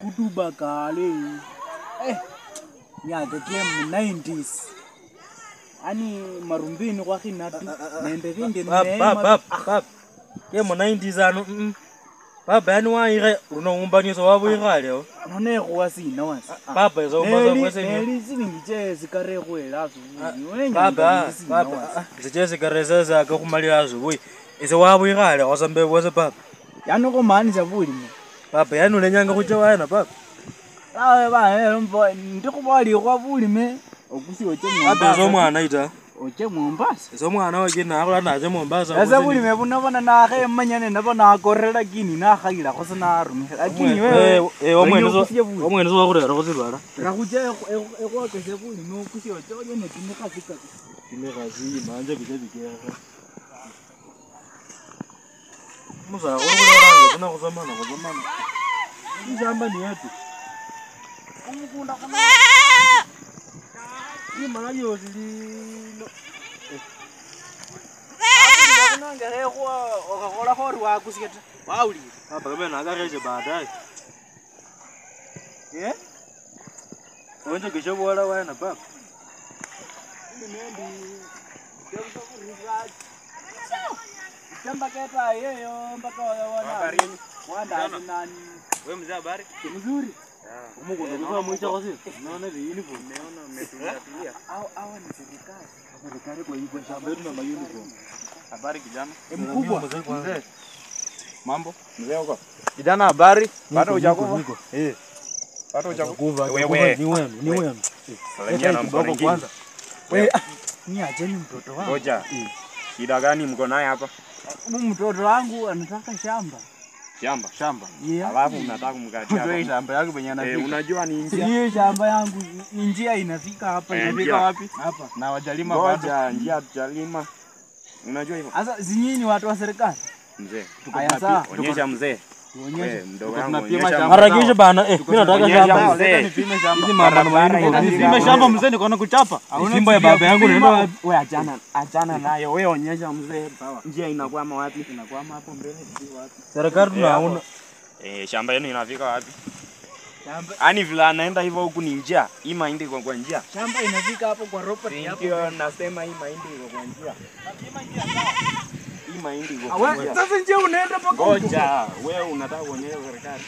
Kutuba kale. Nyaka kie mu 90s. Ani marumbini kwa kinatu. Nende vingi ne. Bab. Kie mu 90s anu. Baba yani waire unoumba so wabo irale. None kwasi nawasi. Baba izo umba kwese ni. Neli siningi sikare kwela zo. Baba, baba. Zije sikare sasa akakumalira zo. Izo wabo irale wasambe wase baba. Yani kumaanisha bulime. Baba yani ulenyanga kuja wana baba. Awe ba mbo ndikubali kwa bulime okusi oche Mombasa. Baba izo mwana ita. Oche Mombasa. Izo mwana oje na akula naje Mombasa. Asa bulime bunabona na khe manyane nabona akorera lakini na khayila khose na rumikha. Lakini wewe omwene zo wakhurera khusibala. Rakuja ekwakese bulime okusi oche oje ne kimikha sika. Kimikha si manje bije bikera. Musa uranga kuna kuzamana kuzamana. Ishamba ni yetu. Umukunda kuna. Imana yosi lino. Kunanga rekho okakhola khori wakusiketa. Wauli. Hapa kama nakareje baadaye. Eh? Onje kisho bora wana baba. Nimendi. Shamba keta yeyo mpaka wana. Wanda nani? Wewe mzee habari? Mzuri. Umuko ndo mwicha kwa sisi. Naona ni uniform. Naona umetulia tulia. Au ni serikali. Serikali kwa hiyo shamba yetu na uniform. Habari kijana? Mkubwa. Mzee. Mambo? Mzee uko? Kijana habari? Bado hujakufa? Eh. Bado hujakufa. Wewe ni wewe, ni wewe. Salimia na mkono kwanza. Wewe ni ajeni mtoto wangu. Ngoja. Shida gani mko naye hapa? Mtoto wangu anataka shamba. Shamba, shamba. Yeah. Alafu unataka kumkatia hapa. Ndio shamba yako penye anafika. Unajua ni njia. Hiyo shamba yangu njia inafika hapa, inafika wapi? Hapa. Na wajalima bado. Ngoja, njia tujalima. Unajua hivyo? Sasa si nyinyi watu wa serikali? Mzee. Tuko onyesha mzee. Onyesha. Mdogo yangu onyesha. Harakisha bana. Mimi nataka shamba. Mzee. Nipime shamba. Hizi mambo nipime shamba mzee niko na kuchapa. Simba ya baba yangu ndio. Wewe achana nayo. Wewe onyesha mzee. Njia inakwama wapi? Inakwama hapo mbele sio wapi. Serikali tunaona. Shamba yenu inafika wapi? Shamba. Ani vile anaenda hivyo huku ni njia. Hii mahindi iko kwa njia. Shamba inafika hapo kwa property hapo. Ndio nasema hii mahindi iko kwa njia. Hii mahindi iko kwa njia. Sasa njia unaenda mpaka huko. Ngoja, wewe unataka kuonyesha serikali.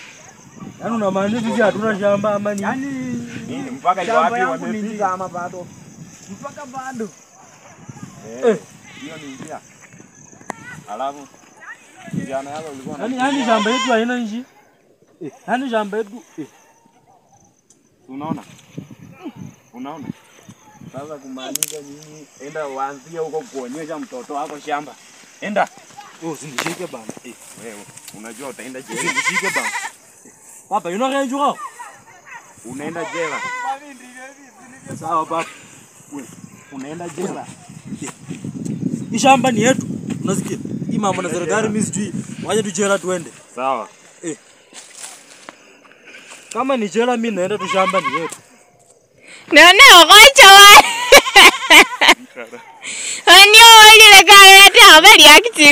Yaani unamaanisha sisi hatuna shamba ama nini? Yaani nini mpaka iko wapi wamefika ama bado? Mpaka bado. Hiyo ni njia. Alafu kijana yako ulikuwa na yaani shamba yetu haina nchi. Yaani shamba yetu Unaona? Unaona? Sasa kumaanisha nyinyi enda uanzie huko kuonyesha mtoto wako shamba. Enda. Oh, usinishike bana. Wewe unajua utaenda jela. Usinishike bana. Baba, unaenda Unaenda jela. Sawa baba. Wewe unaenda jela. Hii shamba ni yetu. Unasikia? Hii mambo na serikali mimi sijui. Waje tu jela tuende. Sawa. Kama ni jela mimi naenda tu shamba ni yetu. None okocha wa. Ani oile kaya ta bali akiti.